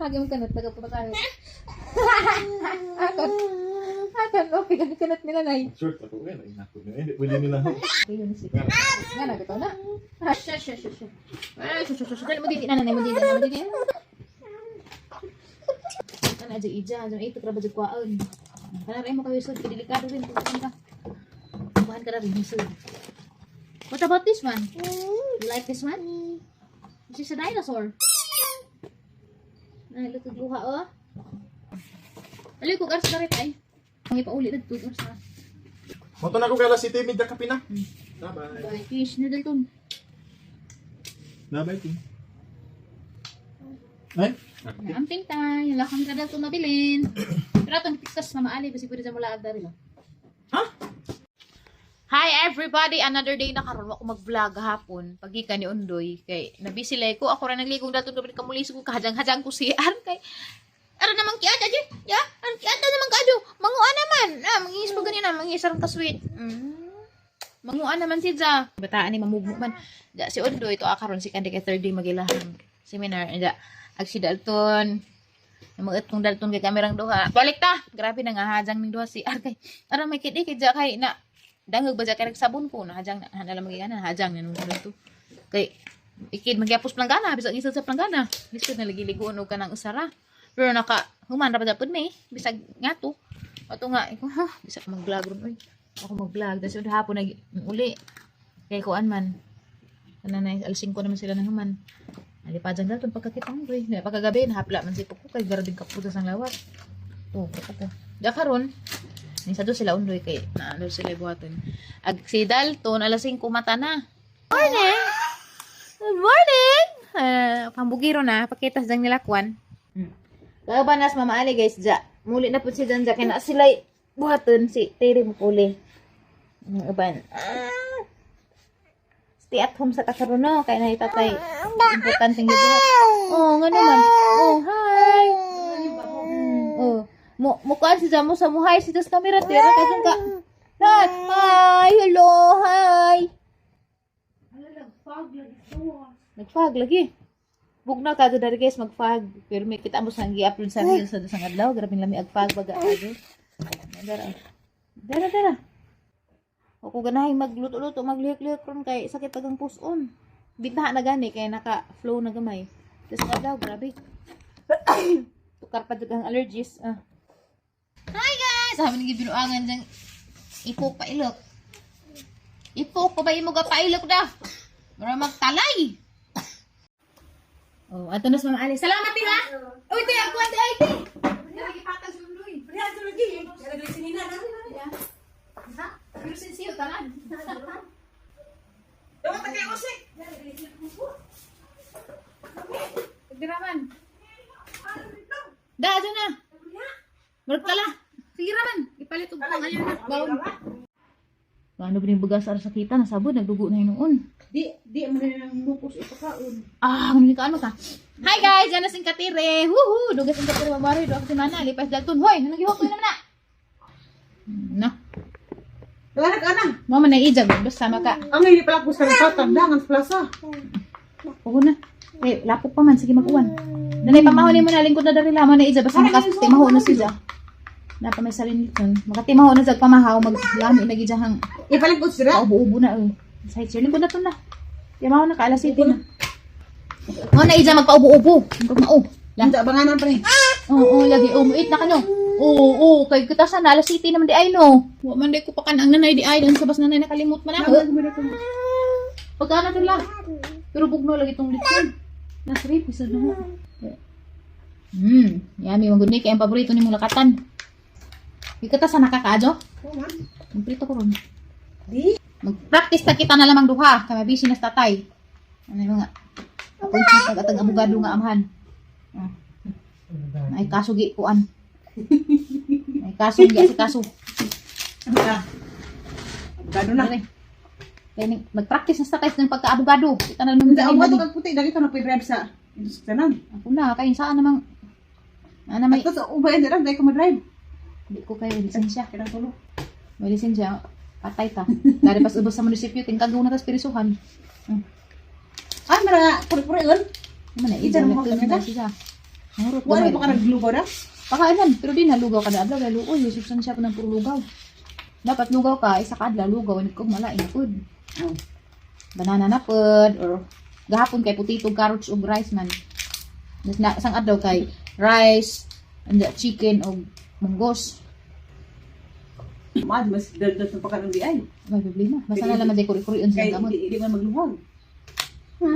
Hagam kanot, tagapapakayo. Akon. Akon, okay, kami kanot nila, Nay. Short ako eh, nainako na. Hindi pwede nila. Ayun, si. Nga na, bitaw na. Ah, siya, siya, siya, siya. Ah, siya, siya, siya, siya. Dali mo dili na, nanay, mo dili na, mo dili. Ana, adyo, ija, adyo, ito, kraba, adyo, kwaon. Kana rin mo kayo, sud, delikado rin, kuhaan ka. Kuhaan ka na rin, sud. What about this one? You like this one? This is a dinosaur. Ay, look, luha, oh. Ali, kung arsa na rin, ay. Ang ipauli na, tug arsa. Moto na ko kay alas 7, medya kape na. Bye-bye. Bye, fish, noodle tun. Bye-bye, Ting. Ay? Amping tayo, lakang ka daw mabilin. Pero itong pikas Mama Ali, basi pwede sa mula agdari lang. Ha? Hi everybody! Another day na karon ako mag-vlog hapon. Pagika ni Undoy kay nabisi lay ko ako ra nagligong daton gabi kamulis ko kahajang-hajang ko si Ar kay ara naman kiat aje. Ya, ang kiat na naman kaadyo. Mangua naman. Ah, mangis pa ganina, mangis aron ka sweet. Mangua naman si Ja. Bataan ni mamugmo man. Ja si Undoy to karon si kandi kay third day magilahang seminar. Ja ag si Dalton. Mga itong Dalton kay kamerang duha. Balik ta. Grabe na nga hajang ning duha si Ar kay. Ara may kid kay ja kay na dangog ba kay nagsabon ko na hajang na na lang magigana hajang na nung to kay ikid magyapos planggana bisag isod sa planggana lisod na lagi liguon og kanang usara pero naka human ra pa japod may bisag ngato ato nga iko ha bisag mag-vlog ron oy ako mag-vlog tas hapon nag uli kay kuan man kana na alas 5 naman sila nang human. Ali pa dyan dalton pagkakita mo oy na pagkagabi nahapla man si Puko kay grabe kaputas ang lawat oh ko da karon ni sa do sila undoy kay naano sila buhaton. Ag si Dalton alas 5 mata na. Morning. Good morning. Pambugiro na pakitas dang nilakwan. Kaya nas Mama Ali guys ja. Muli na pud si Janja kay na sila buhaton si Terry mo puli. Ang uban. Ah. Stay at home sa takaroon no kay na itatay. Importante nga buhat. Oh, nga naman. Oh, hi. Oh. Mo mukuan si Jamo sa muhay si tas camera tira kasong ka. Hi, hi, hello, hi. Nagfag lagi. Bugnaw ka dari guys magfag. Pero may kita mo sa gi-upload sa reels sa sa adlaw, grabe lami agfag baga ago. Dara. Dara dara. Ako ganahin magluto-luto, maglihok-lihok ron kay sakit tagang puson. Bitaha na gani kay naka-flow na gamay. Tas ang adlaw grabe. Tukar pa jud ang allergies. Ah. Hi guys! Sabi ni gibinuangan diyang ipok pa ilok. Ipok pa ba imo ga pailok da? Mura magtalay. Oh, ato na sa Mama Ali. Salamat tira. Uy, te, ako ate ay te. Nagipatag sa undoy. Pero sinsiyo tanan. Pagdiraman. Da, ato na. Murag tala. Sige raman. Ipalit og pang ayaw na. Baon. Paano ba yung bugas sa kita? Nasabod, nagdugo na yun noon. Di, di mo na nang mupos ipakaon. Ah, ano ka ano ka? Hi guys, yan na sing katire. Woohoo! Dugas sing katire mabari do ako si mana lipas dalton. Hoy, nang gihok na na. Na. Wala ka na. Mama na ijag basta sama ka. Ang hindi pala ko sa tatandangan sa plaza. Oo na. Eh, lapok pa man sige mag-uwan. Nanay pamahon mo na lingkod na dari lamang na ija basta makatimaho na siya. Napa may salin litson. Makatimaho na jag pamahaw maglami na gijahang Ipalingkod sila. paubo-ubo na eh. Side chair lingkod na to na. Yamaho na ka alas 7 na. Mo na ija magpaubo-ubo. Lingkod na oh. La. Ang abanganan pre. Oo, lagi. Oh, muit na kano. Oo, oo, kay kita sa alas city naman di ay no. Wa man di ko pa kan ang nanay di ay dan sa bas nanay nakalimot man ako. Pagkana to la. Pero bugno lagi tong lechon. Nas rip isa na ho. Yummy man gud ni kay ang paborito nimo lakatan. Ikata sa nakakaadyo? Magprito ko ron. Di. Mag-practice ta kita na lamang duha kay mabisi na sa tatay. Ano yung nga? Appointment pag atang abogado nga amahan. Ah. Ay kaso gi kuan. Ay kaso gi si kaso. Gado na. Ano Kaya mag-practice na sa tatay ng pagka-abogado. Kita na naman Hindi ang ang wato kag puti dagito na drive sa tanan. Ako na kay saan namang ana may Ato sa ubay na lang dai ka ma-drive. di ko kayo lisensya. Kailang tulo. May lisensya. Patay ta. Dari pas ubos sa munisipyo tingkag na tas pirisuhan. Ay mara puri-puri on. Ano na Ija ija mo na ka siya. Murot Wala gamay. pa ka naglugaw na? Pakainan, pero di na lugaw kada adlaw kay luoy, substansya pa ng puro lugaw. Dapat lugaw ka isa ka adlaw lugaw ni kog malain pud. Oh. Banana na pud or gahapon kay potato, carrots ug rice man. Nas na isang adlaw kay rice and the chicken ug munggos. Mad, mas daldal pa ka ng di ay. May problema. Basta na lang man kuri-kurion sa Kay gamot. hindi man magluhag. Ha?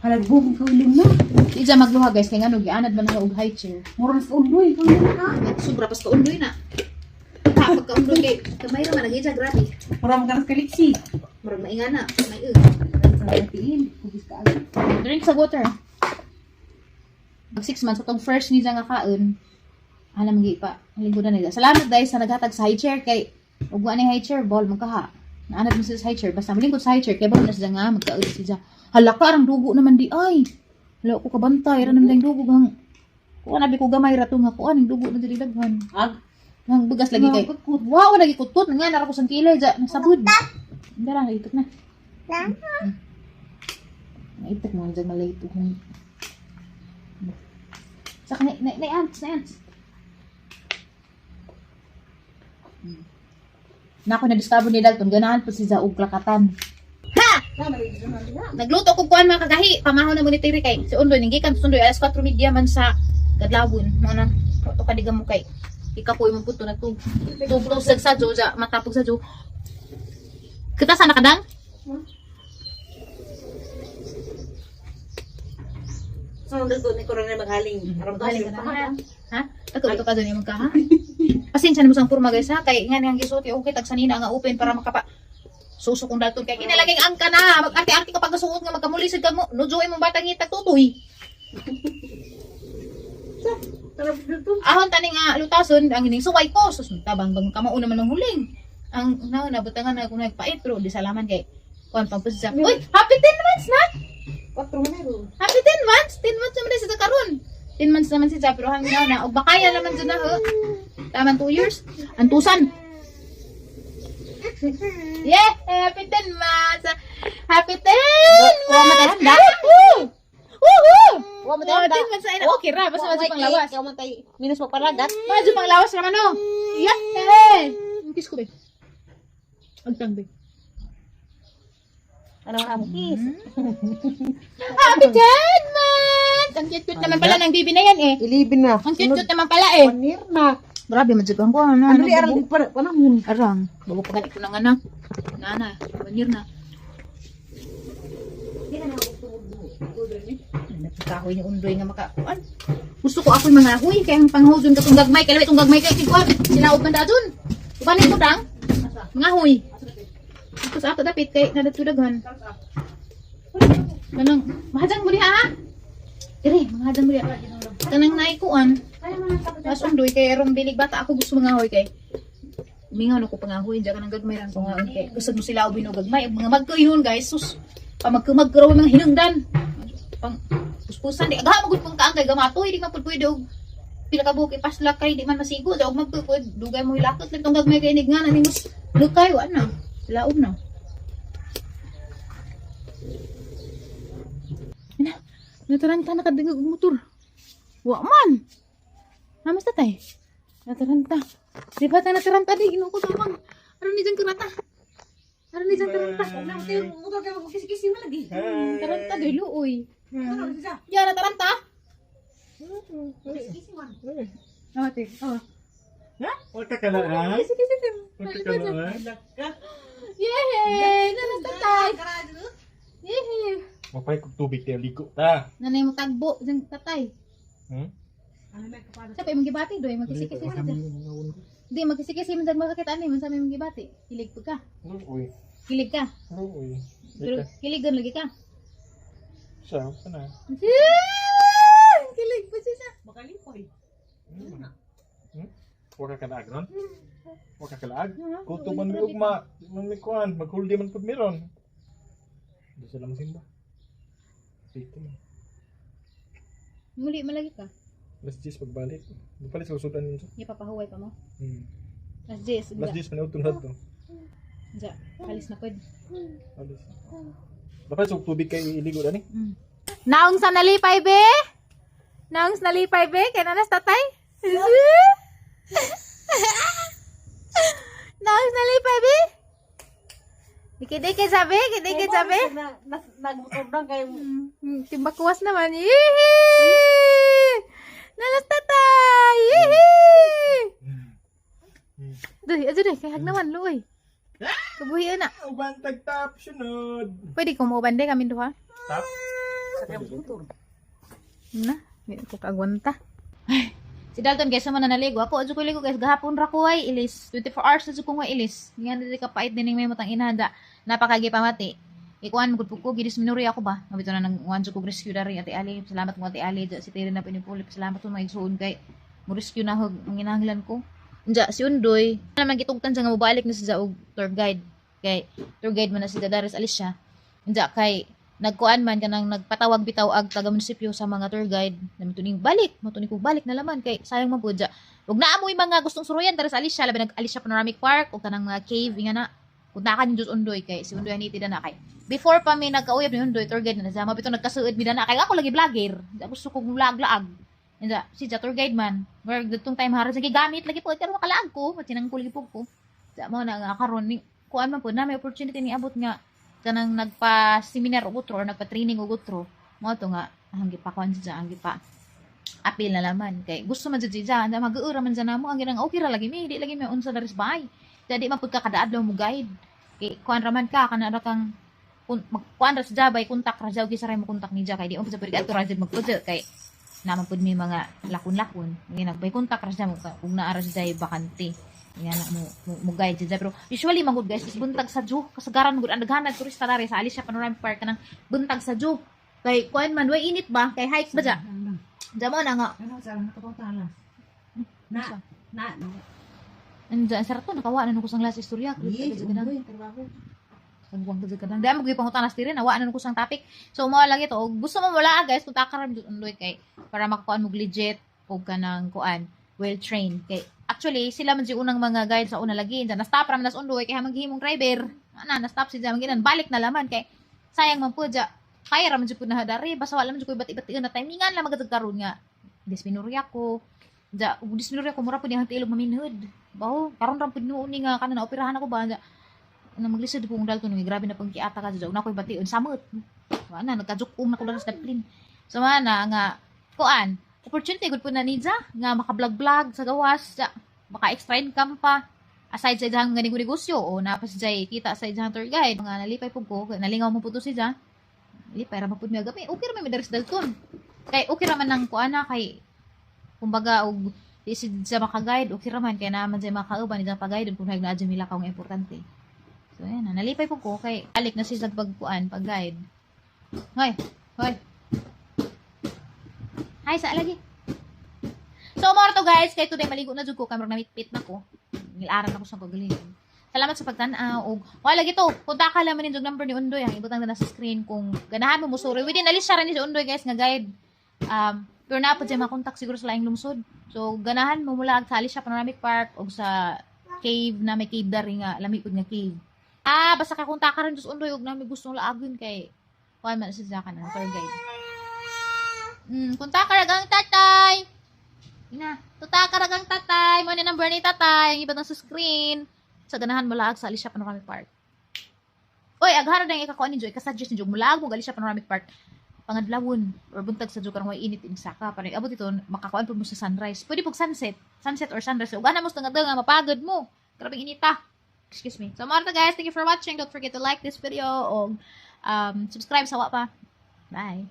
Halagbong kaulim na. Di dyan magluha, guys, kay ngano gianad man na og high chair. Mura na sa undoy. Kaulim na. Sobra pas kaundoy na. Ha, pagkaundoy kay kamay ra man lagi dyan, grabe. Mura man ka na sa kaliksi. Murag maingana, may ug. Sa tiin. Hugis ka agad. Drink sa water. Pag 6 months, atong first ni nga kaon, alam magi pa, linggo na nila. Salamat guys sa naghatag sa high chair kay ug wa ni high chair ball magkaha. Naanad mo sila sa high chair basta malingkod sa high chair kay ball na siya nga magkaon siya. Hala ka arang dugo naman di ay. Hala ko kabantay ra naman ding dugo gang. Kuan abi ko gamay ra to nga kuan ang dugo na diri daghan. Ag. Nang bugas lagi kay. Wow, lagi kutot nga nara ko sang kilay ja nasabud. Dara itok na. Naitok mo dyan malate kung sa kanya na na ants na ants. Na ako na-discover ni Dalton, ganahan po si og lakatan. Ha! Nagluto ko kuan, mga kagahi, pamahon na mo ni Tiri kay si Undoy, nanggikan sa Undoy, alas 4:30 man sa Gadlawon. Mo na, to kadiga mo kay ikapoy mo puto na tug. Tug sa sadyo, ja, matapog sa jo. Kita sana kadang? Sunod ko ni Corona maghaling. Aron Magaling ka na. Ha? Ako ito ka dyan yung magkaha. Pasensya na mo sang purma, guys, ha. Kay nga niyang gisuti okay tag sanina nga open para makapa suso kong dalton kay kinalaging angka na mag-arte-arte ka pagkasuot nga magkamulisod ka mo no joy mong batang itag tutoy. Ahon tani nga lutason ang ining suway ko sus tabang bang kamao naman ang huling ang na nabutangan na kung nagpait pero di salaman kay kuan pang sa. Uy, happy 10 months na. 4 manero. Happy 10 months! 10 months naman siya karon. 10 months naman siya pero hanggang na og bakaya naman dyan na ho. Taman 2 years. Antusan. Yeah! Happy 10 months! Happy 10 months! Woohoo! Woohoo! Wa Oh, 10 months na ina. Okay ra, basta medyo pang lawas. Ikaw man tay minus magpalagat. Medyo pang lawas naman no. Yeah! Ang kiss ko be. Agtang be. Ano ang among kiss? Happy 10 months! Ang cute-cute naman pala ng baby na yan eh. Ilibin na. Ang cute-cute naman pala eh. One year na. Grabe, madyagan ko. Ano, Ano di aral pa panahon. Arang. Bago pa ganito ng anak. Nana, 1 year na. Nagkahoy ni Undoy nga makakuan. Gusto ko ako'y mga huy. Kaya ang panghudon ka itong gagmay. Kaya itong gagmay kay kiguan. Sinaog man dadun. Ubanin ko dang. Mga huy. Ito sa ato dapit kay nadatudaghan. Kanang, mahadjang mo diha ha? Ire, mahadjang mo diha. Kanang naikuan. Mas undoy kay erong bilig bata ako gusto mga huy kay mingaw na ko pangahoy diyan ka nang gagmay rang pangahoy kay gusto mo sila ubi no gagmay mga magkayhon, guys, sus pamagkumag raw mga hinungdan pang puspusan di agaha magud pang kaang kay gamatoy di man pud pwede og pila ka buok ipaslak kay di man masigo og magpupud dugay mo hilakot lang tong gagmay kay nga na nimos lukay wa na laom na. Ina, nataranta na kadungog og motor. Wa man. Namas tatay. Nataranta. Di ba ta nataranta di ginoo ko tabang. Aron ni jang karata. Aron ni jang taranta. Motor kay magkisi-kisi mo lagi. Taranta di luoy. Ano siya? Ya nataranta. Kisi man. Oh, te. Oh. Ha? Huwag ka kalaan. Kisi kisi tim. Huwag ka kalaan. Yay! Nanas tatay. Yay! Mapay kog tubig tayo ligo ta. Nanay mo tagbo jang tatay. Hmm? Ano may kapada? Sa pa imong gibati doy magkisi-kisi sa Di magkisi-kisi man jag makakita ani man sa imong gibati. Kilig pud ka. Uy. Kilig ka. Uy. Pero kiligon lagi ka. Siya, sana. Kilig po siya. Baka lipoy. Hmm? Huwag ka kalaag ron? Huwag ka kalaag? Kuto man mi ugma, di man mi kuan, maghuldi man pud meron. Di sila masimba. Dito man. Muli malagi ka. Alas 10 pagbalik. Palit sa usudan yun. Hindi papahuway pa mo. Las 10. Alas 10 man utun to. Ja, alis na pwede. Alas. Dapat sa tubig kay iligo dani. Naong sa nalipay be? Naong sa nalipay be? Kaya nanas tatay? Naong sa nalipay be? Dikit-dikit sabi, dikit-dikit sabi. Nagmotor lang kayo. Timbakuwas naman. Yee! Nalas tatay! Yee! Duy, ato duy, kay hag naman, luoy. Kabuhi na. Uban tag-tap, sunod. Pwede ko mo bande kami duha. Tap. Sa kayong motor. Na, di ko kaagwanta. Ay, si Dalton guys naman na naligo. Ako adyo ko ligo guys, gahapon ra ko ay ilis. 24 hours na jud ko nga ilis. Nga na di ka pait dining may matang inahanda. Napakagi pamati. Ikuan mo gud po ko gidisminuri ako ba. Mabito na nang uwan jud ko rescue dari Ate Ali. Salamat mo, Ate Ali. Si Tere na pinipulip. Salamat mo mga igsuon kay mo rescue na hog ang ginahanglan ko. Unja si Undoy naman gitugtan siya nga mobalik na siya og tour guide. Kay tour guide man na si Dadaris Alicia. Unja kay nagkuan man kanang nagpatawag bitaw ag taga munisipyo sa mga tour guide na mituning balik matuning ko balik na laman kay sayang man pud. Ug naamoy mga gustong suruyan dara sa Alicia, labi nag Alicia Panoramic Park ug kanang mga cave nga na kuntakan ni Diyos Undoy kay si Undoy aniti na kay before pa mi nagkauyab ni Undoy, tour guide na siya. Mabito nagkasuod mi na kay ako lagi vlogger. Di gusto kong vlog laag. Inda si ja tour guide man where ditong time haros lagi gamit lagi po pero makalaag ko matinang ko lagi po ko. Sa mo na nga karon ni kuan man pud na may opportunity ni abot nga kanang nagpa-seminar og utro or nagpa-training og utro mo to nga ang gipakuan siya, ang gipa apil na laman kay gusto man jud siya anda mag-uura man siya namo ang ginang okay ra lagi mi, di lagi mi unsa daris bay dadi man pud ka kada adlaw mo guide kay kuan ra man ka kana ra kang kun magkuan ra siya bay kontak ra siya og isa ra mo kontak niya kay di mo pud siya pwede adto ra jud magpudyo kay naman pud may mga lakon-lakon nga nagbay kontak ra siya mo kung naa ra siya bakante nga na mo guide siya. Pero usually man gud guys is buntag sa Jew kasagaran man gud ang daghan nag turista diri sa Alicia Panoramic Park kanang buntag sa Jew kay kuan man way init ba kay hike ba ja ja mo na nga. Ano sa nakapangtala? Na, na, na. Andiyan sa rato nakawa na ko sang last istorya. Yes, Undoy, trabaho. Tagwang ka ka dami ko pangutana sa tirin, nawa na ko sang topic. So mo lang ito, og gusto mo wala guys, kung takaram jud undoy kay para makakuan mo legit og kanang kuan, well trained kay actually sila man jud unang mga guide sa una lagi. Diyan na stop ra man nas undoy kay hamang gihimong driver. Ana na stop si diyan ginan balik na laman kay sayang man po dya. Kaya ra man jud ko na dari basta wala man jud ko ibati-ibati na timingan lang magadtog karon nga disminurya ko. Dya, ug disminurya ko mura pud niyang tilog maminhod. Baho, karon ra pud nuon ni nga kanan na operahan ako ba. Dya, na maglisod po kong dalton nga grabe na pang kiata ka dyan na ako'y bation samot wala na nagkajukong na ko lang sa daplin. So mana nga kuan opportunity gud po na ninja nga maka-vlog-vlog sa gawas sa baka extra income pa aside sa iyang mga negosyo o na pa si Jay kita sa iyang tour guide nga nalipay po ko nalingaw mo po to si Jay lipay ra man pud mi gabi okay ra man mi daris dalton kay okay ra man nang kuan na kay kumbaga og di si siya maka-guide okay ra man kay naman siya makauban iyang pag-guide kung naa dyan milakaw nga importante. So, ayan na. Nalipay po ko kay alik na siya sa pagkuan, pag-guide. Hoy! Hoy! Hi, sa lagi. So, more to guys. Kay today, maligo na jud ko. Kamrang namitpit na ko. Nilaran ako sa kagalingon. Salamat sa pagtan-aw. Og wala lagi to. Punta ka laman yung number ni Undoy. Ang ibutang na sa screen kung ganahan mo musuri. Within alis siya rin ni si Undoy guys nga guide. Pero na po siya makontak siguro sa laing lungsod. So, ganahan mo mula sa Alicia Panoramic Park o sa cave na may cave dari nga lami pud nga cave. Ah, basta ka kung takaran Diyos undoy og nami gustong laagin kay kuan man siya ka na tour guide. Kung takaragang tatay. Ina, tutakaragang tatay. Mo ni number ni tatay, ang iba sa screen. Sa ganahan mo laag sa Alicia Panoramic Park. Oy, aghara na yung ikakuan ni Joy, ikasuggest ni Joy, mulaag mo Alicia Panoramic Park. Pangadlawon or buntag sa Joy karong way init in saka para abot ito makakuan pud mo sa sunrise. Pwede pug sunset, sunset or sunrise. Ug ana mo sa nga mapagod mo. Grabing inita. Excuse me. So, mga guys, thank you for watching. Don't forget to like this video o subscribe sa wa pa. Bye.